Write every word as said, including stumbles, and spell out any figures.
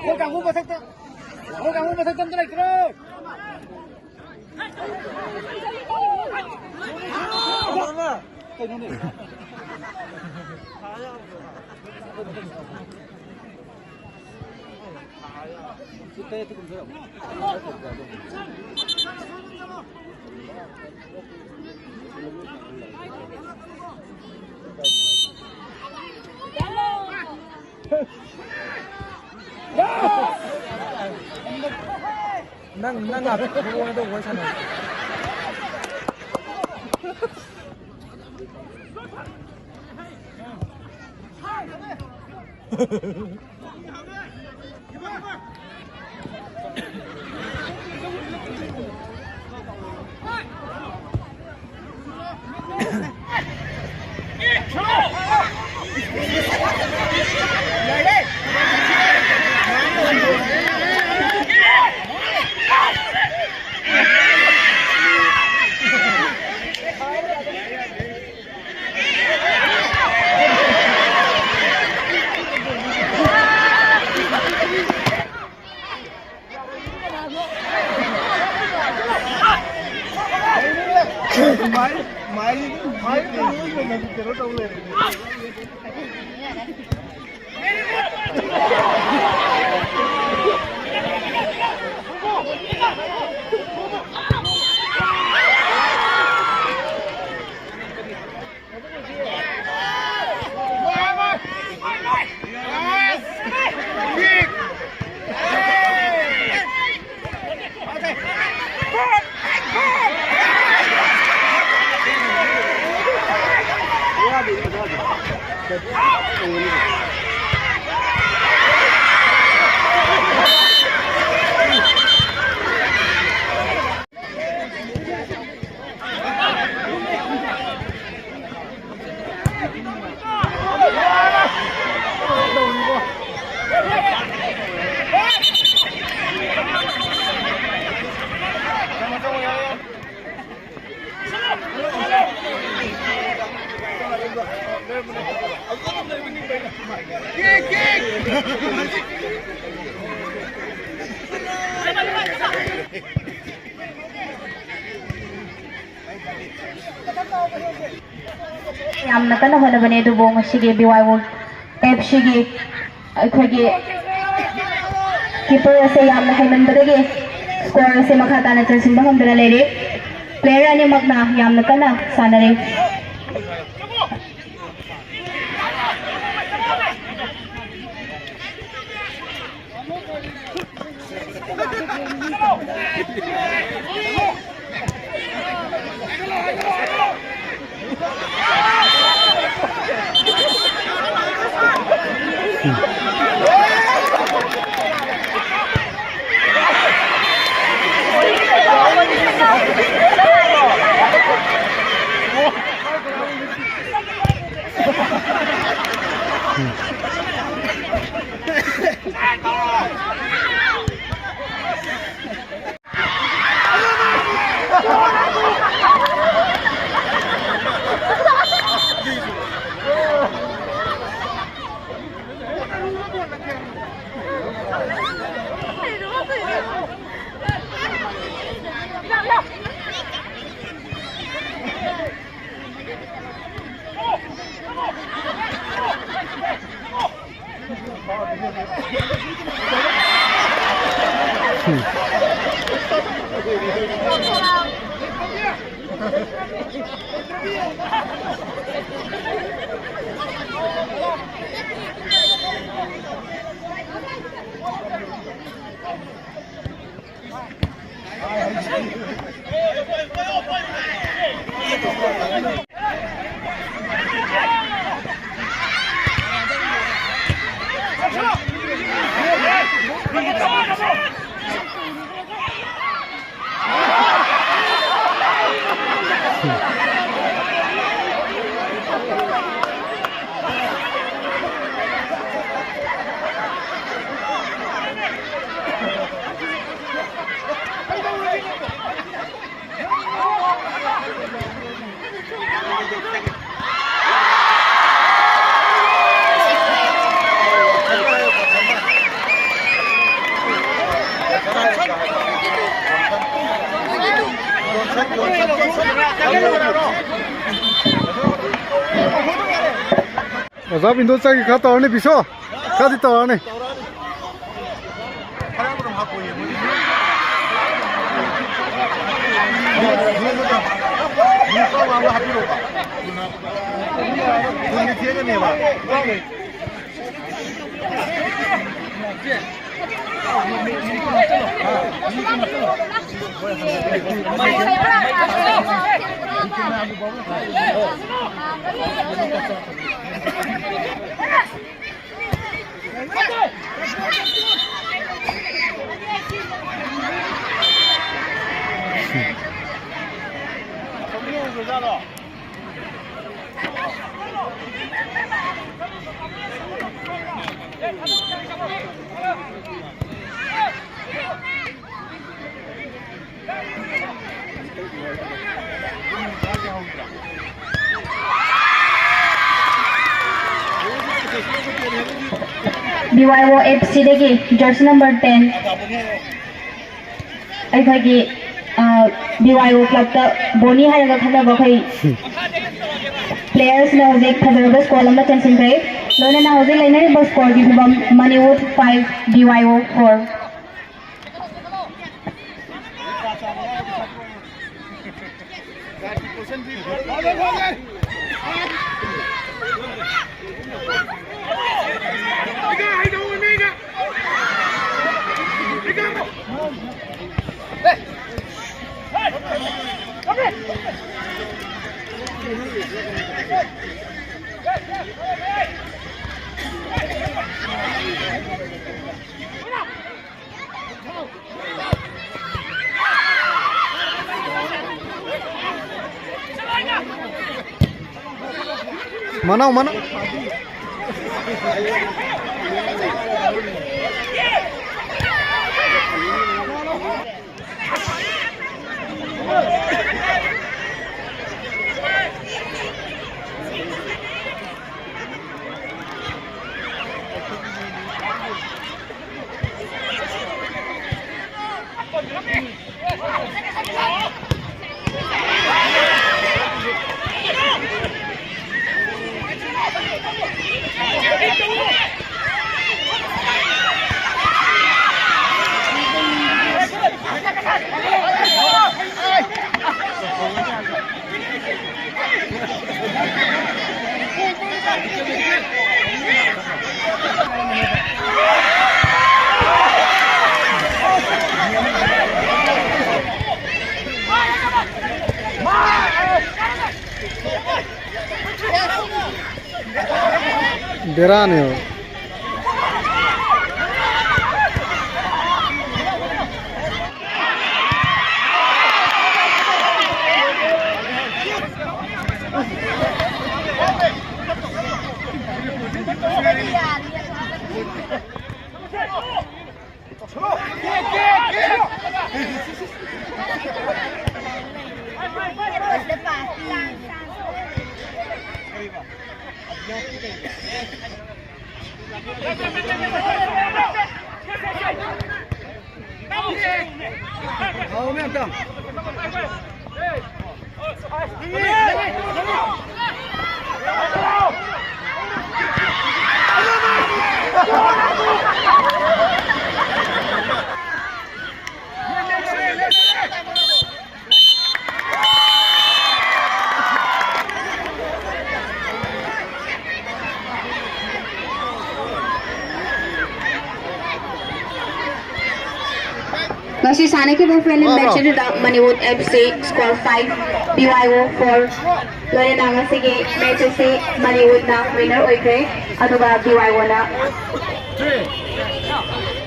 ꯑꯩꯈꯣꯏ ꯀꯥꯡꯕꯨ ꯃꯊꯛꯇ, ꯑꯩꯈꯣꯏ ꯀꯥꯡꯕꯨ ꯃꯊꯛꯇ ꯑꯝꯇ ꯂꯩꯇ꯭ꯔꯣ? ꯀꯩꯅꯣꯅꯦ? ꯅꯪ, ꯅꯪ ꯉꯥꯛ ꯊꯣꯛꯂꯛꯑꯣ, ꯅꯪ ꯋꯥꯔꯤ ꯁꯥꯟꯅꯔꯣ꯫ ꯃꯥꯏ, ꯃꯥꯏ, ꯃꯥꯏ ꯀꯩꯅꯣ ꯇꯧ ꯂꯩꯔꯦ꯫ ꯌꯥꯝꯅ ꯀꯟꯅ ꯍꯣꯠꯅꯕꯅꯦ, ꯑꯗꯨꯕꯨ ꯉꯁꯤꯒꯤ B Y O F Cꯒꯤ ꯑꯩꯈꯣꯏꯒꯤ ꯀꯤꯄꯔ ꯑꯁꯦ ꯌꯥꯝꯅ ꯍꯩꯃꯟꯕꯗꯒꯤ ꯁ꯭ꯀꯣꯔ ꯑꯁꯦ ꯃꯈꯥ ꯇꯥꯅ ꯆꯟꯁꯤꯟꯕ ꯉꯝꯗꯅ ꯂꯩꯔꯦ꯫ ꯄ꯭ꯂꯦꯌꯔ ꯑꯅꯤꯃꯛꯅ ꯌꯥꯝꯅ ꯀꯟꯅ ꯁꯥꯟꯅꯔꯤ꯫ ꯑꯣꯖꯥ ꯕꯤꯟꯗꯨ ꯆꯪꯒꯤ ꯈꯔ ꯇꯧꯔꯅꯤ ꯕꯤꯁꯣ꯫ ꯈꯔꯗꯤ ꯇꯧꯔꯅꯤ꯫ B Y O F C ꯗꯒꯤ jersey number ten, ꯑꯩꯈꯣꯏꯒꯤ, ꯑ, B Y O club ꯇ ꯕꯣꯅꯤ ꯍꯥꯏꯔꯒ ꯈꯪꯅꯕ ꯑꯩꯈꯣꯏ players ꯅ ꯍꯧꯖꯤꯛ ꯐꯖꯔꯕ score ꯑꯃ ꯆꯟꯁꯤꯟꯈ꯭ꯔꯦ꯫ ꯂꯣꯏꯅꯅ ꯍꯧꯖꯤꯛ ꯂꯩꯅꯔꯤꯕ score ꯒꯤ ꯐꯤꯕꯝ, Maniwood five, B Y O four꯫ ꯃꯅꯥꯎ, ꯃꯅꯥꯎ꯫ ꯕꯦꯔꯥꯅꯦꯕ꯫ ꯉꯁꯤ ꯁꯥꯟꯅꯈꯤꯕ friendly match ꯑꯗꯨꯗ Maniwood F C score five, B Y O four ꯂꯣꯏꯅꯅ ꯉꯁꯤꯒꯤ match ꯑꯁꯤ ꯃꯅꯤꯋꯨꯠꯅ winner ꯑꯣꯏꯈ꯭ꯔꯦ꯫ ꯑꯗꯨꯒ B Y O ꯅ